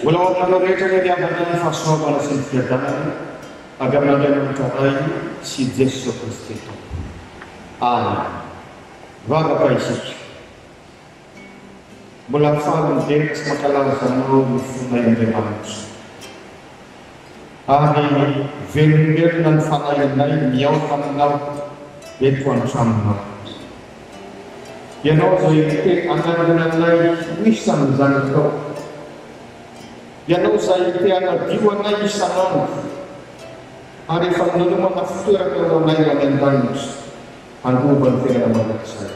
Mbola ho aminareo rehetra anie ry havana ny fahasoavana sy ny fiadanana avy amin'Andriamanitra Ray sy Jesoa Kristy Tompo. Amen. Vavaka isika. Mbola faly midera sy mankalaza Anao ny fonay Andriamanitra. Ary velombelona ny fanahinay mihaona Aminao eto an-tranonao. Ianao izay te hanangona anay ho isan'ny zanakao. Ianao izay te hanadio anay isan'andro ary efa nanomana fitoerana ho anay any an-danitra handova ny fiainana mandrakizay.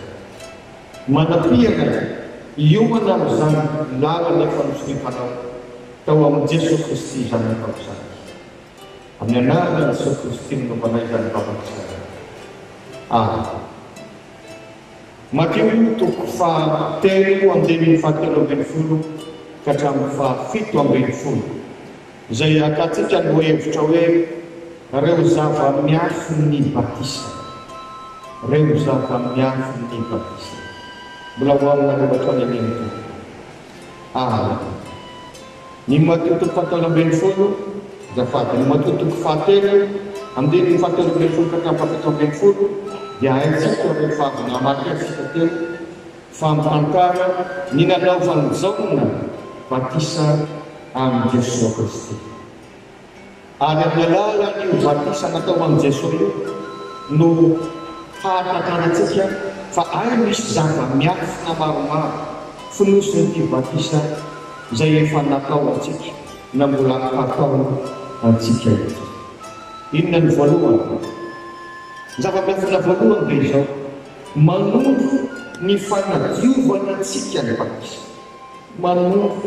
Manampia anay hiomana amin'izany lalana efa nosoritanao tao amin'i Jesoa Kristy Zanakao izany. Amin'ny anaran'i Jesoa Kristy no nanaovanay izany vavaka izany. Amen. Matio toko fahatelo andininy fahatelo ambin'ny folo ka hatramin'ny fahafito ambin'ny folo, izay hakantsika ny lohahevitra hoe Ireo zava-miafin'ny batisa. Ireo zava-miafin'ny batisa. Mbola ho aminareo hatrany anie ny Tompo. Amen. Ny Matio toko fahatelo ambin'ny folo, azafady, ny Matio toko fahatelo, andininy fahatelo ambin'ny folo ka hatramin'ny fahafito ambin'ny folo, dia haintsika rehefa avy namaky azy isika teo fa mitantara ny nanaovan'i Jaona batisa an'i Jesoa Kristy. Ary amin'ny alalan'io batisa natao an'i Jesoa io no hahatakarantsika fa hay misy zava-miafina maromaro fonosin'ity batisa izay efa natao antsika na mbola hatao antsika ity. Inona ny voalohany? Ny zava-miafina voalohany dia izao, manondro ny fanadiovana antsika ny batisa. Manondro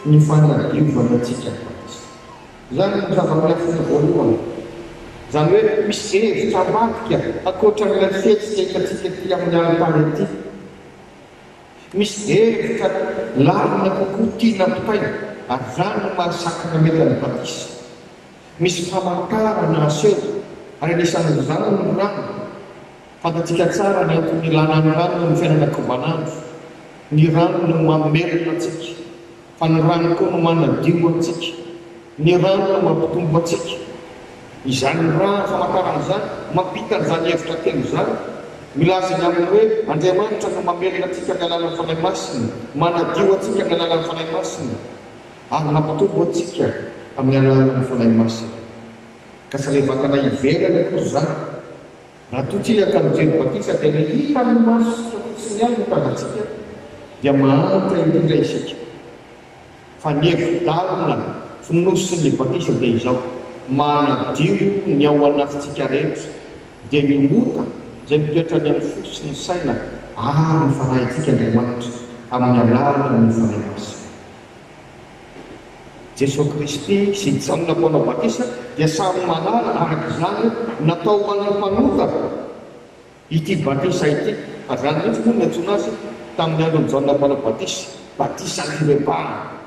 ny fanadiovana antsika ny batisa. Izany no zava-miafina voalohany. Izany hoe misy hevitra ambadika ankoatran'ilay fihetsika hitantsika ety amin'ny alitara ety. Misy hevitra lalina kokoa tiana ampitaina, ary izany no maha sakramenta ny batisa. Misy famantarana aseho, ary anisan'izany ny rano. Fantatsika tsara ny antony ilana ny rano amin'ny fiainana ankobanandro. Ny rano no mamelona antsika. Fa ny rano koa no manadio antsika. Ny rano no mampitombo antsika. Izany rano famantarana izany, mampita an'izany hevitra telo izany, milaza ny amin'ny hoe Andriamanitra no mamelona antsika amin'ny alalan'ny Fanahy Masina, manadio antsika amin'ny alalan'ny Fanahy Masina, ary mampitombo antsika amin'ny alalan'ny Fanahy Masina. Ka tsy ilay vatana ivelany akory izany. Raha toa tsika ka mijery batisa dia ilay hitan'ny masontsika fotsiny ihany no tazantsika dia mahantra indrindra isika. Fa ny hevi-dalina fonosin'ny batisa dia izao, manadio ny ao anatintsika rehetra, dia ny ota izay mitoetra any amin'ny fo sy ny saina ary ny fanahintsika Andriamanitra amin'ny alalan'ny Fanahy Masina. Jesoa Kristy sy Jaona Mpanao Batisa dia samy mahalala araka izany natao ho an'ny mpanota ity batisa ity, ary izany mihitsy moa no niantsoana azy tamin'ny andron'i Jaona Mpanao Batisa, batisan'ny fibebahana.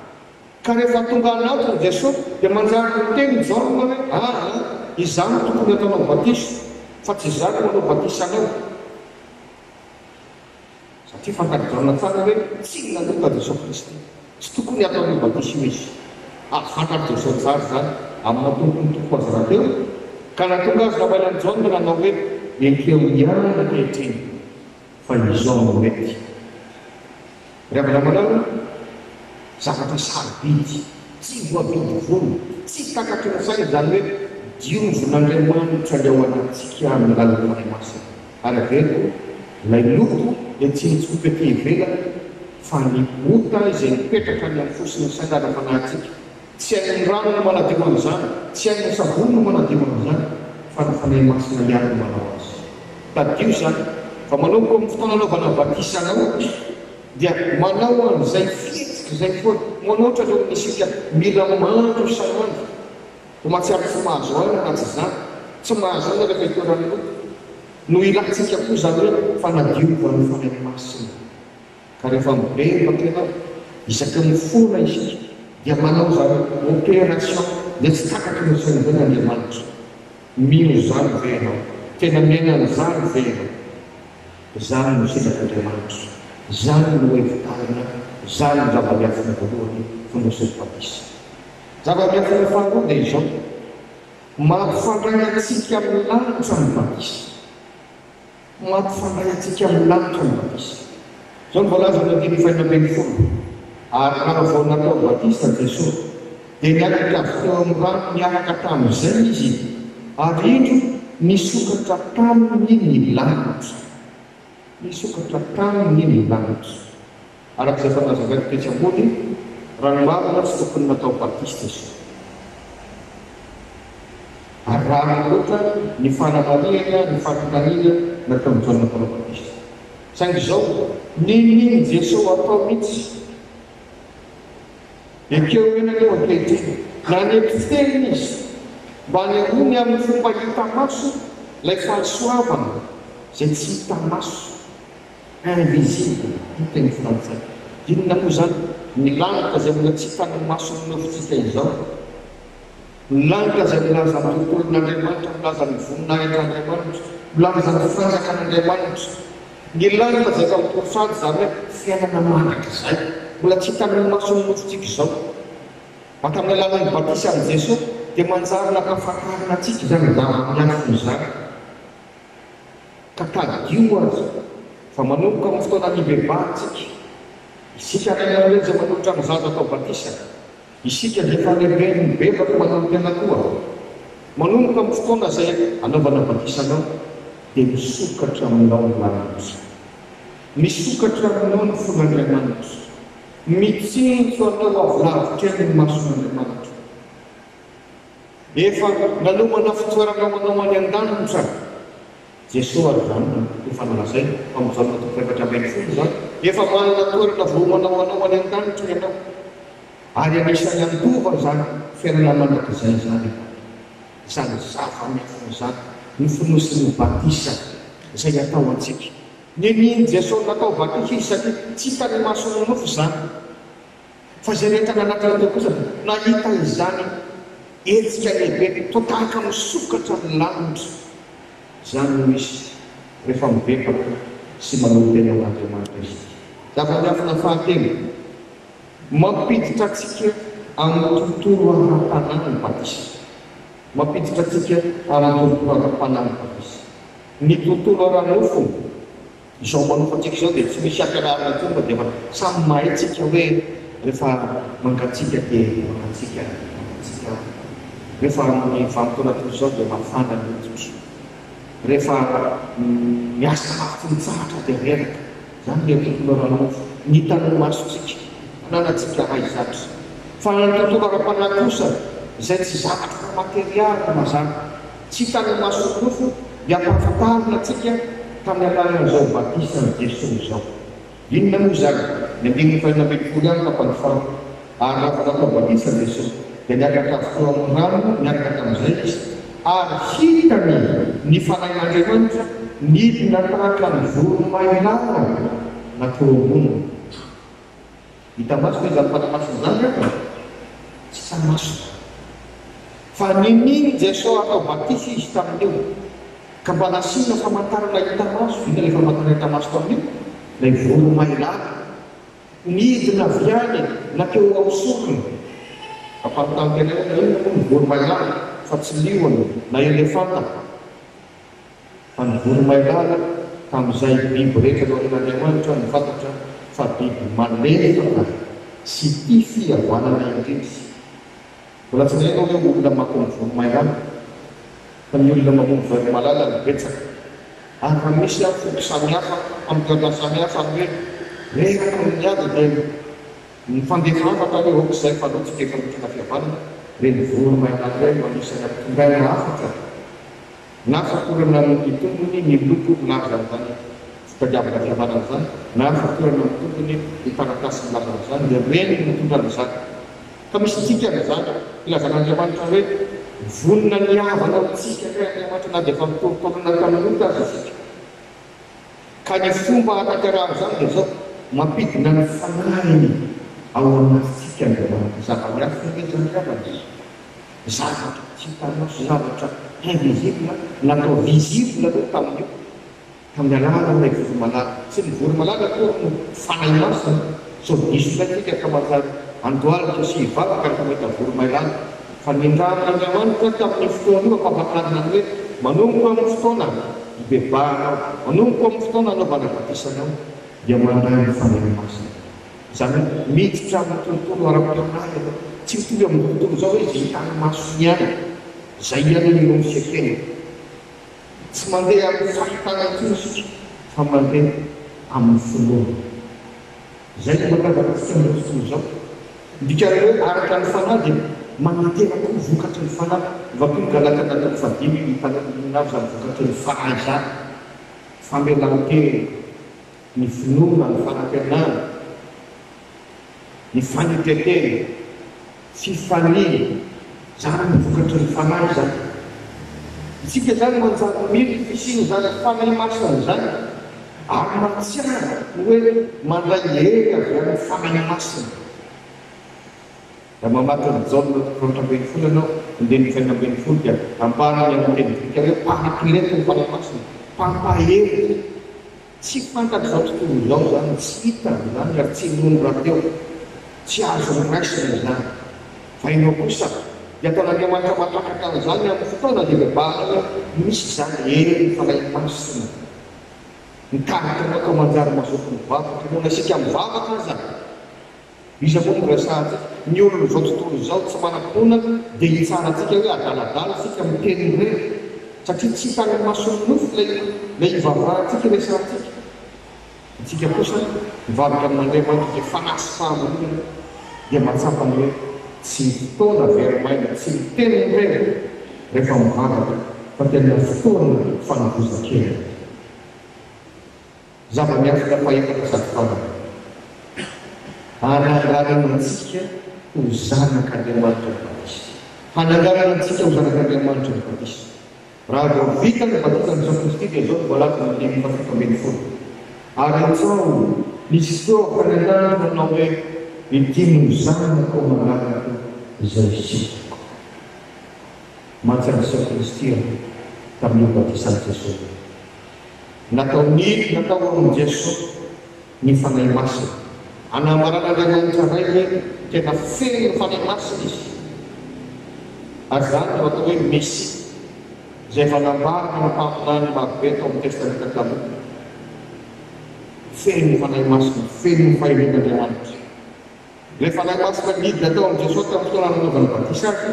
Ka rehefa tonga hanatona Jesoa dia manjary miteny Jaona hoe, Aa, izaho no tokony hataonao batisa, fa tsy izaho no hanao batisa anao. Satria fantatr'i Jaona tsara hoe tsy nanota Jesoa Kristy. Tsy tokony hataon'io batisa io izy. Ary fantatr'i Jesoa tsara izany, amin'ny maha Tompon'ny Tompo azy rahateo, ka nahatonga azy namaly an'i Jaona nanao hoe, Ekeo ihany ankehitriny fa izao no mety. Ry havana malala, zavatra sarobidy, tsy voavidy vola, tsy takatry ny saina izany hoe diovin'Andriamanitra ny ao anatintsika amin'ny alalan'ny Fanahy Masina. Ary averiko, ilay loto dia tsy mitsofoka ety ivelany fa ny ota izay mipetraka any amin'ny fo sy ny saina ary ny fanahintsika. Tsy hain'ny rano ny manadio an'izany, tsy hain'ny savony ny manadio an'izany, fa ny Fanahy Masina ihany no manao azy. Tadidio izany, fa manomboka amin'ny fotoana anaovana batisa anao, dia manao an'izay fihetsika izay foana, manoatra ireo isika mila mandro isan'andro. Ho mahatsiaro tsy mahazo aina na tsy izany, tsy mahazo aina rehefa itoeran'ny loto. No ilantsika koa izany hoe fanadiovan'ny Fanahy Masina. Ka rehefa mibebaka ianao, isaky ny mifona isika, dia manao izany opération izay tsy takatry ny saina izany Andriamanitra. Mino izany ve ianao? Tena miaina an'izany ve ianao? Izany no sitrak'Andriamanitra. Izany no hevi-dalina, izany no zava-miafina voalohany fonosin'ny batisa. Zava-miafina faharoa dia izao, mampifandray antsika amin'ny lanitra ny batisa. Mampifandray antsika amin'ny lanitra ny batisa. Izao no voalaza amin'ny andininy fahenina ambin'ny folo, Ary raha vao natao batisa Jesoa, dia niakatra avy teo amin'ny rano niaraka tamin'izay Izy, ary indro nisokatra taminy ny lanitra. Nisokatra taminy ny lanitra. Araka izay efa nazavaiko tetsy ambony, raha ny marina tsy tokony natao batisa Jesoa. Ary rariny loatra ny fanamarihana ny fanontaniana nataon'i Jaona Mpanao Batisa. Saingy izao, ninian'i Jesoa atao mihitsy. Ekeo eny aloha ankehitriny, nanetry tena Izy mba hanehoany amin'ny fomba hita maso ilay fahasoavana izay tsy hita maso. Invisible ny teny frantsay. Inona moa izany ny lanitra izay mbola tsy hitan'ny mason'ny nofontsika izao? Ny lanitra izay milaza ny tontolon'Andriamanitra, milaza ny voninahitr'Andriamanitra, milaza ny fanjakan'Andriamanitra. Ny lanitra izay efa mitory sahady izany hoe fiainana mandrakizay, mbola tsy hitan'ny mason'ny nofontsika izao. Fa tamin'ny alalan'ny batisan'i Jesoa dia manjary nampahafantarina antsika izany zava-miafina izany. Ka tadidio aza fa manomboka amin'ny fotoana nibebahantsika, isika ray aman-dreny izay manolotra ny zaza atao batisa, isika izay efa lehibe mibebaka manolo-tena koa, manomboka amin'ny fotoana izay anaovana batisa anao dia misokatra aminao ny lanitra. Misokatra aminao ny fon'Andriamanitra. Mitsinjo anao avy lavitra eny ny mason'Andriamanitra. Efa nanomana fitoerana ho anao any an-danitra Jesoa ary izany no efa nolazainy ao amin'ny Jaona toko faha-14 izany, efa manana toerana voaomana ho anao any an-danitra ianao, ary anisan'ny handova izany fiainana mandrakizay izany ianao. Izany zava-miafina izany no fonosin'ny batisa izay atao antsika. Ninian'i Jesoa natao batisa izy satria tsy hitan'ny mason'ny nofo izany. Fa izay rehetra nanatona teo kosa dia nahita izany hetsika lehibe toa tahaka misokatra ny lanitra. Izany no misy rehefa mibebaka sy manolo-tena ho an'Andriamanitra isika. Zava-miafina fahatelo, mampiditra antsika amin'ny tontolo ara-panahy ny batisa. Mampiditra antsika amin'ny tontolo ara-panahy ny batisa. Ny tontolo ara-nofo. Izao manofa antsika izao dia tsy misy ampianarina intsony fa dia efa samy mahay tsika hoe rehefa mangatsiaka dia mangatsiaka mangatsiaka any. Rehefa amin'ny vanim-potoana toy izao dia mafana ny hoditra. Rehefa miasa mafy tsy mitsahatra dia reraka. Izany ilay tontolo ara-nofo, ny hitan'ny masontsika, ananantsika haizatra. Fa ny tontolo ara-panahy kosa izay tsy zavatra ara-materialy mazàna. Tsy hitan'ny mason'ny nofo ny hampahafantarina antsika tamin'ny alalan'izao batisan'i Jesoa izao. Inona moa izany? Ny andininy fahenina ambin'ny folo ihany tapany faharoa. Ary raha vao natao batisa Jesoa, dia niakatra avy teo amin'ny rano niaraka tamin'izay Izy, ary hitany ny Fanahin'Andriamanitra nidina tahaka ny voromailala natao amboniny. Hita maso ve izany Fanahy Masina izany ry havana? Tsy hita maso. Fa ninian'i Jesoa hatao batisa izy tamin'io, ka mba nasiana famantarana hita maso. Inona ilay famantarana hita maso tamin'io? Ilay voromailala nidina avy any nankeo amin'ny sorony. Ampanontany tena hoe inona moa ny voromailala fa tsy liona na elefanta? Fa ny voromailala tamin'izay biby rehetra noharin'Andriamanitra no fantatra fa biby malefaka sy tia fihavanana indrindra. Mbola tsy naheno aho hoe olona mamono voromailala, fa ny olona mamono voromalala no betsaka. Ary raha misy ary foko samihafa amin'ny toerana samihafa ny hoe reraka amin'ny ady dia mifandefa hafatra hoe ok izay fa aleo tsika hifanolotrana fihavanana, ireny voromailala ireny no anisan'ny ampitondraina hafatra. Na fatorana amin'ny tongony ny loko milaza an'izany fitadiavana fihavanana izany, na fatorana amin'ny tongony ny taratasy milaza an'izany, dia ireny no mitondra an'izany. Fa misy dikany izany, ilazan'Andriamanitra hoe vonona ny hihavana amintsika indray Andriamanitra na dia efa nitorontorona tamin'ny ota aza isika. Ka ny fomba hahatanterahana izany dia izao, mampidina ny Fanahiny ao anatintsika Andriamanitra. Zava-miafina ve izany ry havana? Zavatra tsy hita maso, zavatra invisible natao visible aloha tamin'io, tamin'ny alalan'ilay voromalala. Tsy ny voromalala akory no Fanahy Masina, sao diso indray tsika ka manjary. Handohalika sy hivavaka rehefa mahita voromailala. Fa nindramin'Andriamanitra tamin'io fotoana io ampahafantarina ny hoe manomboka amin'ny fotoana hibebahanao, manomboka amin'ny fotoana hanaovana batisa anao dia mandray ny Fanahy Masina. Izany hoe miditra amin'ny tontolo ara-panahy ianao. Tsy mitovy amin'ny tontolo izao hoe izay hitan'ny masony ihany, izay ihany no inoany sy ekeny. Tsy mandeha amin'ny fahitana intsony isika fa mandeha amin'ny finoana. Izay no mampiavaka antsika amin'izao tontolo izao. Ny dikan'ny hoe araka ny fanahy dia manantena koa vokatry ny fanahy. Vakio ny Galatiana toko fahadimy hitanao inona avy izany vokatry ny fanahy izany. Famelan-tena, ny finoana, ny fanantenana, ny fanetren-tena, fifaliana, izany no vokatry ny Fanahy izany. Isika izany manjary mino ny fisian'izany Fanahy Masina izany ary mahatsiaro ny hoe mandray hery avy amin'ny Fanahy Masina. Raha mamaky ny Jaona toko faha-14 ianao, andininy faha-16 dia ambarany amin'ny teny grika hoe Parakleto ny Fanahy Masina, mpampahery. Tsy fantatr'izao tontolo izao izany, tsy hitany izany ary tsy inoany rahateo. Tsy azony raisina izany. Fa ianao kosa dia ataon'Andriamanitra mahatakatra an'izany amin'ny fotoana nibebahana hoe misy izany herin'ny Fanahy Masina mitarika anao ka manjary mazoto mivavaka ianao na isika mivavaka aza. Iza moa no resahantsika? Ny olon'izao tontolo izao tsy manam-pinoana dia hitsara antsika hoe adaladala isika miteny ireny satria tsy hitan'ny mason'ny nofo ilay ilay ivavahantsika resahantsika. Isika kosa mivavaka amin'Andriamanitra izay fanahy sy fahamarinana dia mahatsapa ny hoe tsy fotoana very maina tsy miteny ireny rehefa mivavaka fa tena fotoana fanovozan-kery. Zava-miafina fahefatra sady farany. Hananganana antsika ho zanak'Andriamanitra ny batisa. Hananganana antsika ho zanak'Andriamanitra ny batisa. Raha vao vita ny batisan'i Jesoa Kristy dia izao no voalazany andininy fahafito ambin'ny folo, Ary antsao nisy feo avy tany an-danitra nanao hoe, Ity no Zanako malalako izay sitrako. Mantsy an'i Jesoa Kristy aho tamin'io batisan'i Jesoa io. Natao nidina tao amin'i Jesoa ny Fanahy Masina. Anambaran'Andriamanitra Ray hoe tena feno ny Fanahy Masina Izy. Ary izany no atao hoe Mesia, izay efa nambaran'ny mpaminany marobe tao amin'ny Testamenta Taloha. Feno ny Fanahy Masina, feno ny fahendren'Andriamanitra. Ilay Fanahy Masina nidina tao amin'i Jesoa tamin'ny fotoana nanaovany batisa Azy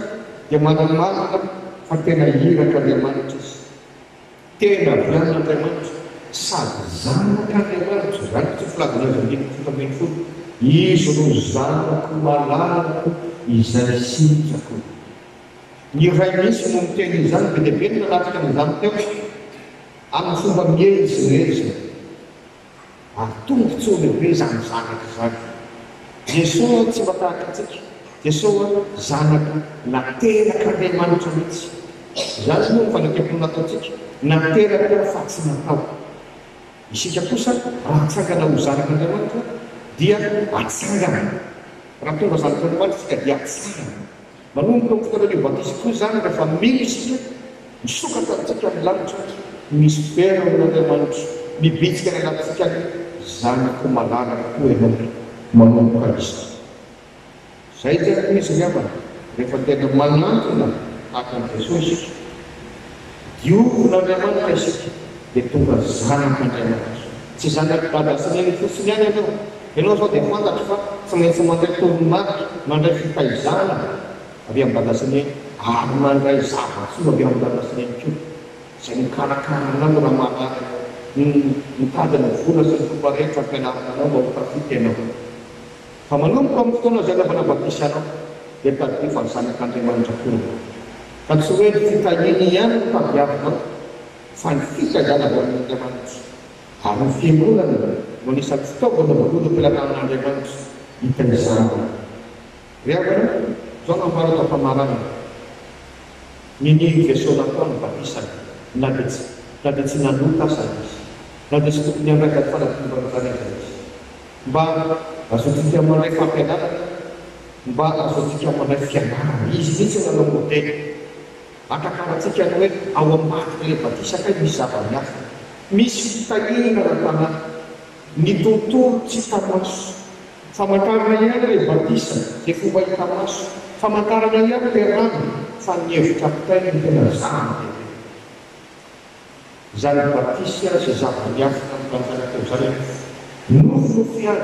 dia manamarina fa tena irak'Andriamanitra Izy. Tena avy amin'Andriamanitra sady zanak'Andriamanitra, izany no tsy filazana azy andininy 17, Izy no zanako malalako izay sitrako. Ny Ray mihitsy no niteny izany, be dia be ny nanatrika an'izany teo, amin'ny fomba miezinezina. Ary tombontsoa lehibe izany zanaka izany. Jesoa tsy mba tahaka antsika. Jesoa zanaka naterak'Andriamanitra mihitsy. Izany moa no fanekempoana ataontsika, nateraka fa tsy natao. Isika kosa raha atsangana ho zanak'Andriamanitra dia atsangana. Raha tonga zanak'Andriamanitra isika dia atsangana. Manomboka amin'ny fotoanan'io batisa koa izany rehefa mino isika, misokatra amintsika ny lanitra, misy fera amin'Andriamanitra, mibitsika any anatintsika ny zanako malalako koa ianao manomboka izao. Izay izany no izy ry havana, rehefa tena manantona tahaka an'i Jesoa isika, diovin'Andriamanitra isika dia tonga zanak'Andriamanitra. Tsy zanak'i dada sy neny fotsiny ihany ianao, Ianao izao dia fantatro fa tsy maintsy mandray toromarika, mandray fitaizana avy amin'i Dada sy Neny ary mandray zava-tsoa avy amin'i Dada sy Neny koa. Izay mikarakara anao raha marary ianao, ny mitady ny vola sy ny fomba rehetra hampianarana anao mba ho tafita ianao. Fa manomboka amin'ny fotoana izay anaovana batisa anao dia tadidio fa zanak'Andriamanitra koa ianao. Ka tsy hoe ny fitahiany ihany no tadiavinao fa ny fitaizana avy amin'Andriamanitra. Ary ny Fiangonana no anisan'ny fitaovana voalohany am-pelatanan'Andriamanitra hitaizana. Ry havana, izao no ambara ato am-pamaranana, Ninian'i Jesoa natao ny batisany, na dia tsy na dia tsy nanota aza Izy, na dia tsy tokony handray izany fanadiovana izany aza Izy. Mba azontsika mandray fampianarana, mba azontsika mandray fianarana. Izy mihitsy no nanao modely. Atakarantsika ny hoe ao ambadik'ilay batisa kay misy zava-miafina. Misy fitahiana ara-panahy. Ny tontolo tsy hita maso. Famantarana ihany ilay batisa, izay fomba hita maso. Famantarana ihany ilay rano, fa ny hevitra ampitainy no tena zava-dehibe. Izany batisa izay zava-miafina nolanjaina teo izany anefa, nofinofy ihany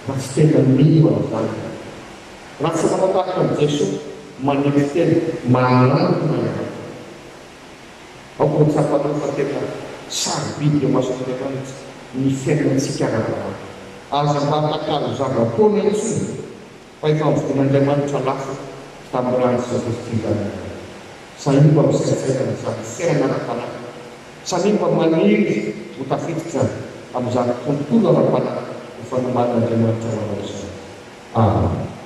raha tsy tena mino an'izany ianao. Raha tsy manao tahaka an'i Jesoa, manetry tena, manantona ianao. Aoka ho tsapanao fa tena sarobidy eo imason'Andriamanitra ny fiainantsika ara-panahy. Aza mba atakalo zava-poana intsony fa efa novidin'Andriamanitra lafo tamin'ny ran'i Jesoa Kristy Zanany. Samia mba misaintsaina amin'izany fiainana ara-panahy. Samia mba maniry ho tafiditra amin'izany tontolo ara-panahy efa nomanin'Andriamanitra ho anao izany. Amen.